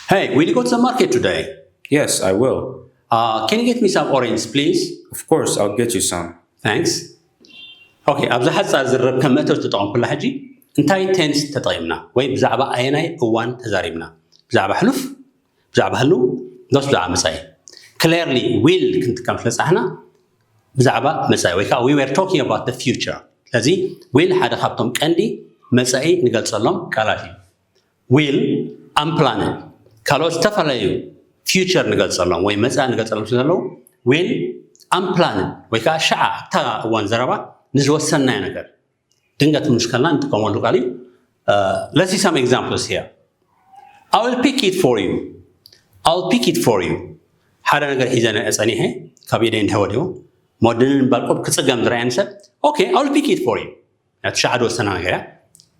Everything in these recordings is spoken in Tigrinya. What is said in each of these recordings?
Hey, will you go to the market today? Yes, I will. Uh, can you get me some orange, please? Of course, I'll get you some. Thanks. Okay, ኣብዚ ሓፃር ዝርብ ከም መእተዊ ተጠቐምኩላ። ሕጂ እንታይ ቴንስ ተጠቒምና ወይ ብዛዕባ ኣየናይ እዋን ተዛሪብና? ብዛዕባ ሕሉፍ፣ ብዛዕባ ህልው፣ ዶስ ብዛዕባ መፃኢ? Clearly will ክንጥቀም ስለፃሕና ብዛዕባ መፃኢ ወይ ከዓ we were talking about the future። ስለዚ will ሓደ ካብቶም ቀንዲ መፃኢ ንገልፀሎም ቃላት እዩ። Will፣ unplanned፣ ካልኦት ዝተፈላለዩ future ንገልፀሎም ወይ መፃኢ ንገልፀሎም ስለዘለዉ will፣ unplanned ወይ ከዓ ሸዓ ኣብታ እዋን ዘረባ ንዝወሰናዮ ነገር ድንገት ምሽ ከልና ንጥቀመሉ ቃል እዩ። Let's see some examples here. I will pick it for you. I will pick it for you. ሓደ ነገር ሒዘ ጸኒሐ ካብ ኢደይ እንድሕወዲዎ ሞድንን ባልቆብ ክፅገም ዝረኣየኒ ሰብ okay, I will pick it for you። ነቲ ሸዓ ዝወሰና ነገር እያ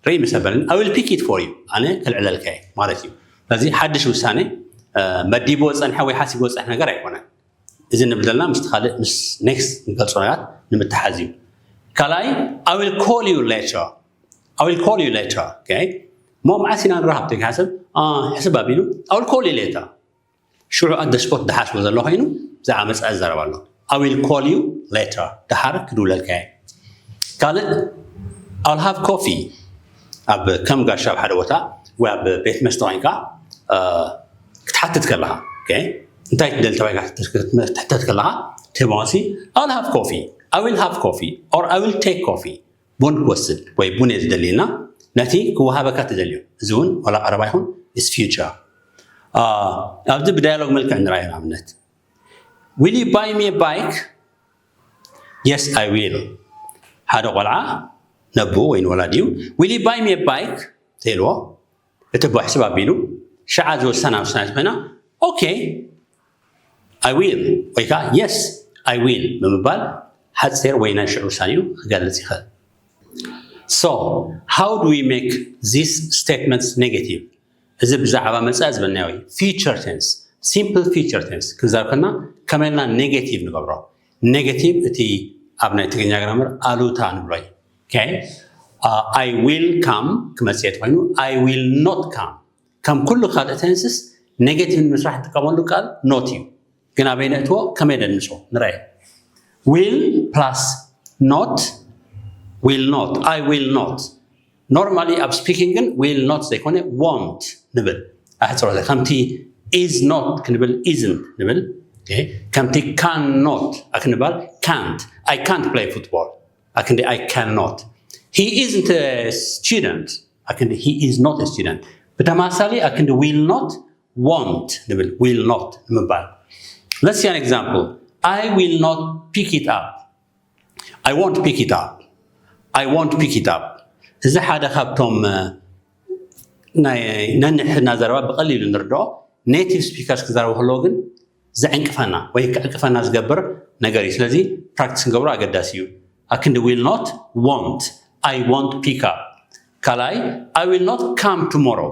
ርኢ ምስ ኣበለኒ I will pick it for you፣ ኣነ ከልዕለልካ እየ ማለት እዩ። ስለዚ ሓድሽ ውሳነ መዲብዎ ዝፀንሐ ወይ ሓሲብዎ ዝፀንሐ ነገር ኣይኮነን። እዚ ንብል ዘለና ምስ ካልእ ምስ next ንገልፆ ነገራት ንምትሓዝ እዩ። ካልኣይ I will call you later. I will call you later. Okay? እሞ መዓስ ኢና ንራኸብ ተይሓሰብ ሕስብ ኣቢሉ I will call you later። ሽዑ at the spot ድሓስቦ ዘሎ ኮይኑ ብዛዕባ መፃኢ ዝዛረብ ኣሎ። I will call you later፣ ድሓር ክድውለልካ እየ። ካልእ I'll have coffee። ኣብ ከም ጋሻ ኣብ ሓደ ቦታ ወይ ኣብ ቤት መስተ ኮይንካ ክትሓትት ከለኻ እንታይ ትደሊ ተባሂልካ ክትሕተት ከለኻ ትህቦ መልሲ I'll have coffee፣ I will have coffee or I will take coffee። ቡን ክወስድ ወይ ቡን እየ ዝደሊ ኢልና ነቲ ክወሃበካ ትደልዮ። እዚ እውን ዋላ ቀረባ ይኹን is future። ኣብዚ ብዳያሎግ መልክዕ ንርኣዮ። ንኣብነት Will you buy me a bike? Yes, I will። ሓደ ቆልዓ ነብኡ ወይ ንወላዲኡ Will you buy me a bike? ተይልዎ እቲ ኣቦ ሕስብ ኣቢሉ ሸዓ ዝወሰና ውሳኔ ኮይና okay, I will ወይ ከዓ yes, I will ብምባል ሓፂር ወይ ናይ ሽዑ ውሳኔኡ ክገልፅ ይኽእል። So how do we make these statements negative? እዚ ብዛዕባ መፃኢ ዝበልናዮ ወይ future tense፣ simple future tense ክንዛረብ ከለና ከመይ ኢልና negative ንገብሮ? Negative እቲ ኣብ ናይ ትግርኛ ግራመር ኣሉታ ንብሎ እዩ። I will come ክመፅእ ተኮይኑ I will not come። ከም ኩሉ ካልእ tenses negative ንምስራሕ ንጥቀመሉ ቃል not እዩ። ግን ኣበይ ነእትዎ ከመይ ደንፅዎ ንርአ። Will plus not፣ will not፣ I will not። Normally ኣብ speaking ግን will not ዘይኮነ won't ንብል። ኣሕፅሮተ ከምቲ is not ክንብል isn't ንብል። ከምቲ can not ኣክንባል can't። I can't play football ኣክንዲ I cannot። He isn't a student ኣክንዲ he is not a student። ብተማሳሊ ኣክንዲ will not won't ንብል will not ንምባል። Let's see an example. I will not pick it up. I won't pick it up. I won't pick it up. እዚ ሓደ ካብቶም ናይ ነንሕድና ዘረባ ብቐሊሉ ንርድኦ native speakers ክዛረቡ ከለዉ ግን ዘዕንቅፈና ወይ ክዕንቅፈና ዝገብር ነገር እዩ። ስለዚ practice ክንገብሮ ኣገዳሲ እዩ። ኣክንዲ will not፣ won't። I won't pick up። ካልኣይ I will not come tomorrow.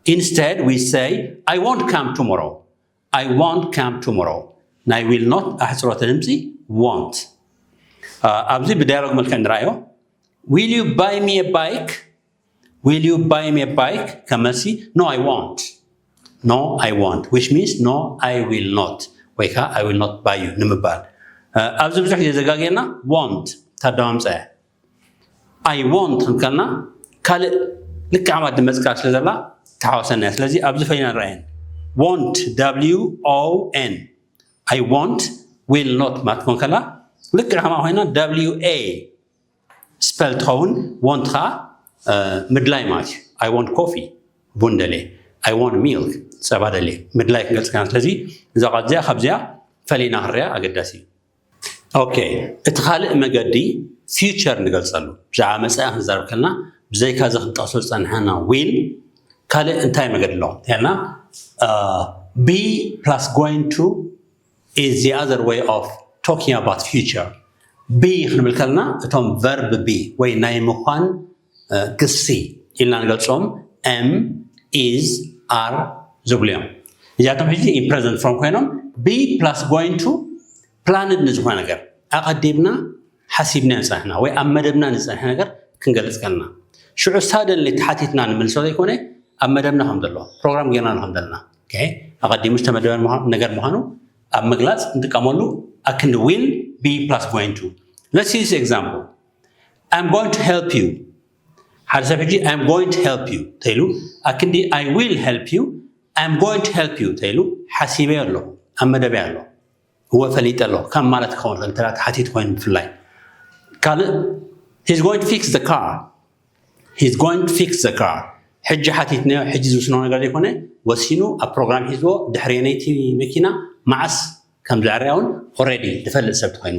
Instead we say I won't come tomorrow. I won't come tomorrow። ናይ will not ኣሕፅሮተ ድምፂ won't። ኣብዚ ብዳያሎግ መልክዕ ንርኣዮ። Will you buy me a bike? Will you buy me a bike? ከም መልሲ no, I won't። No, I won't, which means no, I will not ወይ ከዓ I will not buy you ንምባል። ኣብዚ ብዙሕ ግዜ ዘጋግየና won't ታደማምፀ I won't ክንከልና ካልእ ልክዕ ዓማት ድመፅካ ስለ ዘላ ተሓዋሰና። ስለዚ ኣብዚ ፈሊና ንረኣየን። Won't፣ W O N። I won't፣ will not ማለት ኮን ከላ ልክዕ ከማ ኮይና W A spell ትኸውን። Want ከዓ ምድላይ ማለት እዩ። I want coffee፣ ቡን ደልየ። I want milk፣ ፀባ ደልየ። ምድላይ ክንገልፅ ከና። ስለዚ እዛ ቃል እዚኣ ካብዚኣ ፈሊና ክንሪኣ ኣገዳሲ እዩ። Okay፣ እቲ ካልእ መገዲ future ንገልፀሉ። ብዛዕባ መፃኢ ክንዛረብ ከለና ብዘይካ እዚ ክንጠቕሶ ዝፀንሐና will ካልእ እንታይ መገዲ ኣሎ ተልና? Be plus going to is the other way of talking about future። Be ክንብል ከለና እቶም verb be ወይ ናይ ምዃን ግሲ ኢልና ንገልፆም am፣ is፣ are ዝብሉ እዮም። እዚኣቶም ሕጂ in present form ኮይኖም be plus going to planned ንዝኾነ ነገር ኣቐዲምና ሓሲብና ንፀንሕና ወይ ኣብ መደብና ንፀንሐ ነገር ክንገልፅ ከለና ሽዑ suddenly ተሓቲትና ንምልሶ ዘይኮነ ኣብ መደብና ከም ዘሎ ፕሮግራም ጌርና ከም ዘለና ኣቐዲሙ ዝተመደበ ነገር ምዃኑ ኣብ ምግላፅ ንጥቀመሉ ኣክንዲ will be plus going to. Let's use example. I'm going to help you. ሓደ ሰብ ሕጂ I'm going to help you ተይሉ ኣክንዲ I will help you, I'm going to help you ተይሉ ሓሲበ ኣለኹ፣ ኣብ መደበይ ኣሎ፣ እወ ፈሊጠ ኣለኹ ካብ ማለት ክኸውን ይኽእል እንተ ተሓቲት ኮይኑ ብፍላይ። ካልእ he's going to fix the car. He's going to fix the car. ሕጂ ሓቲትናዮ፣ ሕጂ ዝውስኖ ነገር ዘይኮነ ወሲኑ ኣብ ፕሮግራም ሒዝዎ ድሕሪ ነይቲ መኪና መዓስ ከም ዘዕርያ እውን already ዝፈልጥ ሰብ ተኮይኑ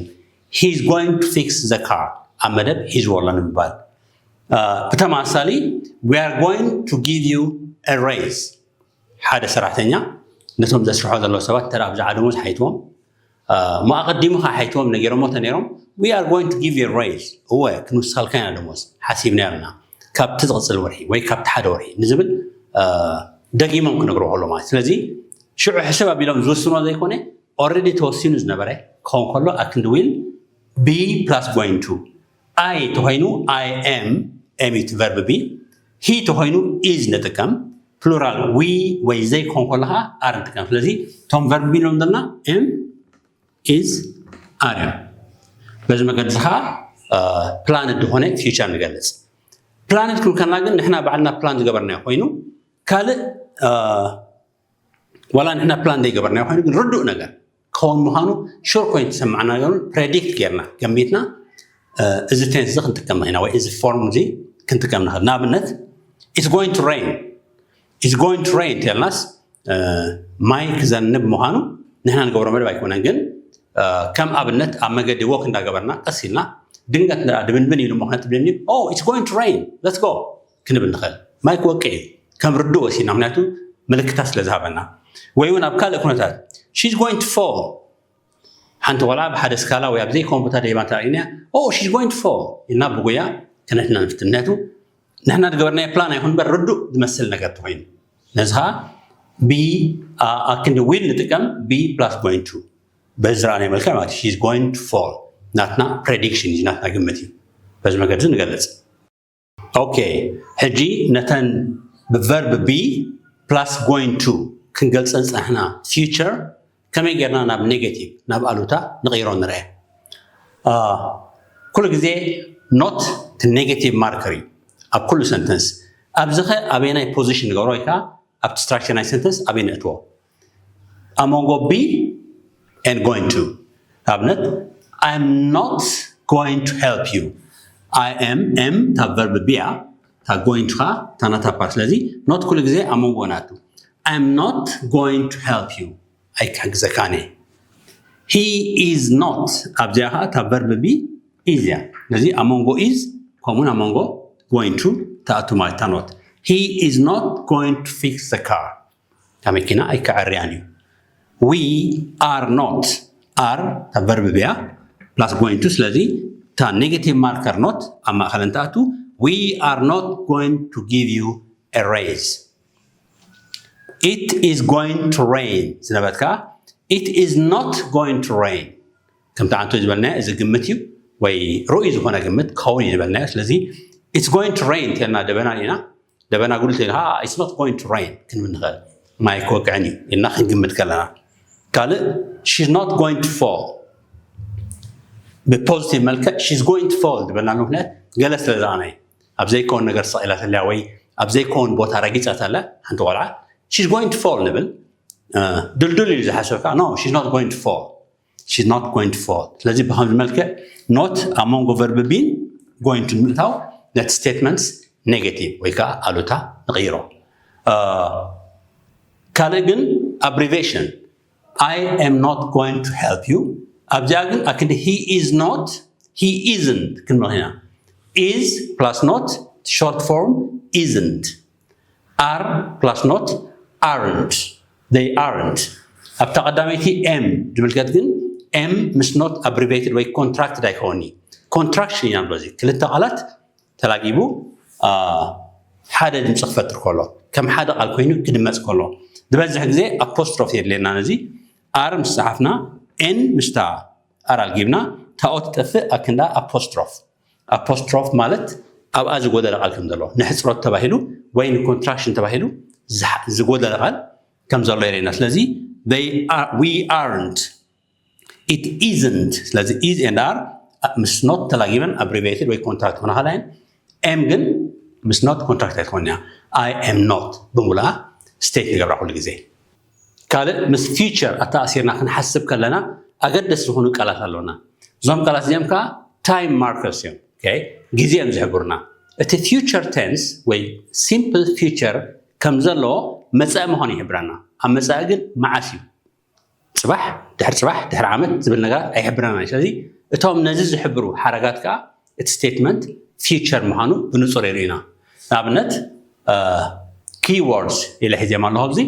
he's going to fix the car ኣብ መደብ ሒዝዎ ኣሎ ንምባል። ብተመሳሳሊ we are going to give you a raise። ሓደ ሰራሕተኛ ነቶም ዘስርሖ ዘለዉ ሰባት ተራ ብዛዕባ ደሞዝ ሓይትዎም እሞ ኣቐዲሙ ከዓ ሓይትዎም ነጊሮሞ ተነይሮም we are going to give you a raise፣ እወ ክንውስኸልካ ኢና ደሞዝ ሓሲብና ኣለና ካብቲ ዝቕፅል ወርሒ ወይ ካብቲ ሓደ ወርሒ ንዝብል ደጊሞም ክነግርዎ ከሎ ማለት። ስለዚ ሽዑ ሕስብ ኣቢሎም ዝውስኖ ዘይኮነ already ተወሲኑ ዝነበረ ክኸውን ከሎ ኣክንዲ will be plus going to። I ተኮይኑ I am፣ am እቲ verb be። He ተኮይኑ is ንጥቀም፣ plural we ወይ they ክኾን ከሎ ከዓ are ንጥቀም። ስለዚ እቶም verb be ንብሎም ዘለና am፣ is፣ are እዮም። በዚ መገዲ ከዓ planned ዝኾነ future ንገልፅ። Planned ክንብል ከለና ግን ንሕና ባዕልና plan ዝገበርናዮ ኮይኑ ካልእ ዋላ ንሕና plan ዘይገበርናዮ ኮይኑ ግን ርዱእ ነገር ክኸውን ምዃኑ sure ኮይኑ ዝሰማዕና ነገር እውን predict ጌርና ገሚትና እዚ tense እዚ ክንጥቀም ንኽእልና ወይ እዚ form እዚ ክንጥቀም ንኽእል። ንኣብነት it's going to rain፣ it's going to rain ተልናስ ማይ ክዘንብ ምዃኑ ንሕና ንገብሮ መደብ ኣይኮነን። ግን ከም ኣብነት ኣብ መገዲ walk እንዳገበርና ቀስ ኢልና ድንገት ድብንብን ኢሉ ምዃኑ ትብልኒ oh it's going to rain, let's go ክንብል ንኽእል። ማይ ክወቅዕ እዩ። ከም ርዱእ ወሲድና፣ ምክንያቱ ምልክታት ስለ ዝሃበና። ወይ እውን ኣብ ካልእ ኩነታት she's going to fall፣ ሓንቲ ቆልዓ ብሓደ ስካላ ወይ ኣብ ዘይኮን ቦታ ደይባ እንተ ርኢና oh she's going to fall ኢልና ብጉያ ከነትና ንፍትን። ምክንያቱ ንሕና ዝገበርናዮ plan ኣይኹን እምበር ርዱእ ዝመስል ነገር ተኮይኑ፣ ነዚ ከዓ be ኣክንዲ will ንጥቀም be plus going to። በዚ ዝረኣናዮ መልክዕ ማለት she's going to fall ናትና prediction እዩ፣ ናትና ግምት እዩ። በዚ መገዲ ንገልፅ። Okay፣ ሕጂ ነተን ብ verb be plus going to ክንገልፀን ዝፀናሕና future ከመይ ጌርና ናብ negative፣ ናብ ኣሉታ ንቕይሮ ንርአ። ኩሉ ግዜ not እቲ negative marker እዩ ኣብ ኩሉ sentence። ኣብዚ ኸ ኣበየናይ position ንገብሮ ወይ ከዓ ኣብቲ structure ናይ sentence ኣበይ ነእትዎ? ኣብ መንጎ be and going to። ኣብነት I'm not going to help you። I am፣ am እታ verb be እያ፣ እታ going to ኸዓ እታ ናታ part። ስለዚ not ኩሉ ግዜ ኣብ መንጎ ናቱ። I'm not going to help you፣ ኣይክሕግዘካን እየ። He is not፣ ኣብዚኣ ኸዓ እታ verb be is እያ። ስለዚ ኣብ መንጎ is ከምኡውን ኣብ መንጎ going to ትኣቱ ማለት እታ not። He is not going to fix the car፣ እታ መኪና ኣይከዐርያን እዩ። We are not፣ are እታ verb be እያ plus going to። ስለዚ እታ negative marker not ኣብ ማእኸል እንትኣቱ we are not going to give you a raise። It is going to rain ዝነበረት ከዓ it is not going to rain። ከምቲ ዓንቶ ዝበልናዮ እዚ ግምት እዩ ወይ ርኡይ ዝኾነ ግምት ክኸውን እዩ ዝበልናዮ። ስለዚ it's going to rain እንተልና ደበና ርኢና ደበና ጉድል እንተኢልና ከዓ it's not going to rain ክንብል ንኽእል። ማይ ክወቅዕን እዩ ኢልና ክንግምት ከለና። ካልእ she's not going to fall ብ positive መልክዕ she's going to fall ዝበልናሉ ምክንያት ገለ ስለ ዝኣነ ኣብ ዘይከውን ነገር ሰቒላ ተልያ ወይ ኣብ ዘይከውን ቦታ ረጊፃ ተላ ሓንቲ ቆልዓ she's going to fall ንብል። ድልዱል እዩ ዝሓሰብካ no she's not going to fall፣ she's not going to fall። ስለዚ ብከምዚ መልክዕ not ኣብ መንጎ verb be ን going to ንምእታው ነቲ statements negative ወይ ከዓ ኣሉታ ንቕይሮ። ካልእ ግን abbreviation I am not going to help you። ኣብዚኣ ግን ኣክንዲ he is not፣ he isn't ክንብል ኢና። Is plus not short form isn't። Are plus not aren't፣ they aren't። ኣብታ ቀዳመይቲ am ዝምልከት ግን am ምስ not abbreviated ወይ contracted ኣይከውንኒ። Contraction ኢና ንብሎ። እዚ ክልተ ቃላት ተላጊቡ ሓደ ድምፂ ክፈጥር ከሎ ከም ሓደ ቃል ኮይኑ ክድመፅ ከሎ ዝበዝሕ ግዜ apostrophe የድልየና። ነዚ are ምስ ፀሓፍና n ምስታ are ኣልጊብና ታኦ ትጠፍእ ኣክንዳ apostrophe። Apostrophe ማለት ኣብኣ ዝጎደለ ቃል ከም ዘሎ፣ ንሕፅሮት ተባሂሉ ወይ ንኮንትራክሽን ተባሂሉ ዝጎደለ ቃል ከም ዘሎ የርእየና። ስለዚ we aren't፣ it isn't። ስለዚ is and are ምስ not ተላጊበን abbreviated ወይ ኮንትራክት ክኾና ከለዋ፣ am ግን ምስ not ኮንትራክት ኣይትኾን እያ። I am not ብምሉኣ ስቴት ንገብራ ኩሉ ግዜ። ካልእ ምስ ፊውቸር ኣተኣሲርና ክንሓስብ ከለና ኣገደስቲ ዝኾኑ ቃላት ኣለውና። እዞም ቃላት እዚኦም ከዓ ታይም ማርከርስ እዮም። ግዜ እዮም ዝሕብሩና። እቲ ፊውቸር ቴንስ ወይ ሲምፕል ፊውቸር ከም ዘለዎ መፃኢ ምዃኑ ይሕብረና። ኣብ መፃኢ ግን መዓስ እዩ፣ ፅባሕ፣ ድሕሪ ፅባሕ፣ ድሕሪ ዓመት ዝብል ነገራት ኣይሕብረና። ስለዚ እቶም ነዚ ዝሕብሩ ሓረጋት ከዓ እቲ ስቴትመንት ፊውቸር ምዃኑ ብንፁር የርእዩና። ንኣብነት ኪወርድስ ኢለ ሒዘም ኣለኹ ኣብዚ፣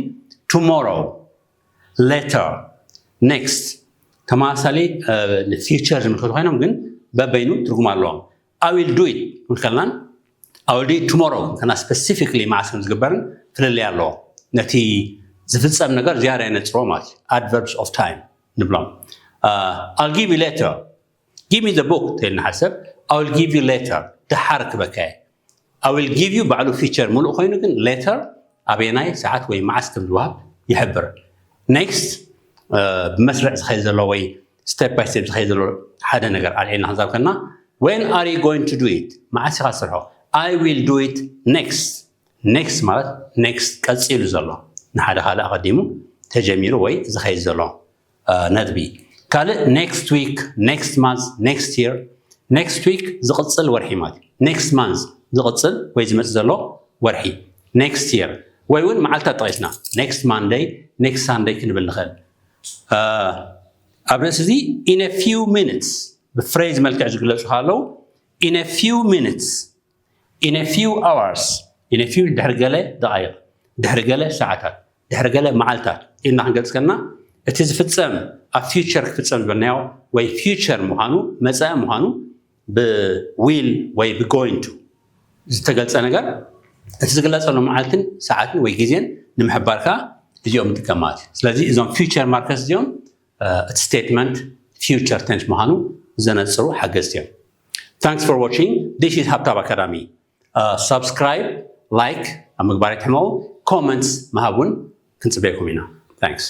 ቱሞሮው፣ ሌተር፣ ኔክስት። ተመሳሳሊ ንፊውቸር ዝምልክቱ ኮይኖም ግን በበይኑ ትርጉም ኣለዎም። I will do it ክንከልናን I will do it tomorrow ክንከልና ስፔሲፊክሊ መዓስ ከም ዝግበርን ፍልልይ ኣለዎ። ነቲ ዝፍፀም ነገር ዝያዳ የነፅሮ ማለት እዩ። Adverbs of time ንብሎም። I'll give you later፣ give me the book ተልና ሓሰብ፣ I will give you later፣ ደሓር ክበካ እየ። I will give you ባዕሉ ፊውቸር ሙሉእ ኮይኑ ግን ሌተር ኣበየናይ ሰዓት ወይ መዓስ ከም ዝወሃብ ይሕብር። ኔክስት ብመስርዕ ዝኸይድ ዘሎ ወይ ስቴፕ ባይ ስቴፕ ዝኸይድ ዘሎ ሓደ ነገር ኣልዒልና ክንዛብ ከለና፣ when are you going to do it፣ መዓስ ኢኻ ትሰርሖ? I will do it next። ኔክስት ማለት ኔክስት ቀፂሉ ዘሎ፣ ንሓደ ካልእ ኣቐዲሙ ተጀሚሩ ወይ ዝኸይድ ዘሎ ነጥቢ። ካልእ ኔክስት ዊክ፣ ኔክስት ማንዝ፣ ኔክስት ይር። ኔክስት ዊክ ዝቕፅል ወርሒ ማለት እዩ። ኔክስት ማንዝ ዝቕፅል ወይ ዝመፅእ ዘሎ ወርሒ፣ ኔክስት ይር። ወይ እውን መዓልታት ጠቒስና ኔክስት ማንደይ፣ ኔክስት ሳንደይ ክንብል ንኽእል። ኣብ ርእሲ እዚ in a few minutes ብፍሬዝ መልክዕ ዝግለፁ ከለዉ in a few minutes፣ in a few hours፣ in a few ድሕሪ ገለ ደቓይቕ፣ ድሕሪ ገለ ሰዓታት፣ ድሕሪ ገለ መዓልታት ኢልና ክንገልፅ ከለና እቲ ዝፍፀም ኣብ ፊውቸር ክፍፀም ዝበልናዮ ወይ ፊውቸር ምዃኑ፣ መፃኢ ምዃኑ ብ will ወይ ብ going to ዝተገልፀ ነገር እቲ ዝግለፀሉ መዓልትን ሰዓትን ወይ ግዜን ንምሕባር ከዓ እዚኦም ንጥቀም ማለት እዩ። ስለዚ እዞም ፊውቸር ማርከርስ እዚኦም እቲ ስቴትመንት ፊውቸር ቴንስ ምዃኑ ዘነፅሩ ሓገዝቲ እዮም። Thanks for watching. This is ሃብታብ ኣካዳሚ። ሳብስክራይብ፣ ላይክ ኣብ ምግባር ኣይትሕመቑ። ኮመንትስ ምሃብ እውን ክንፅበየኩም ኢና። Thanks።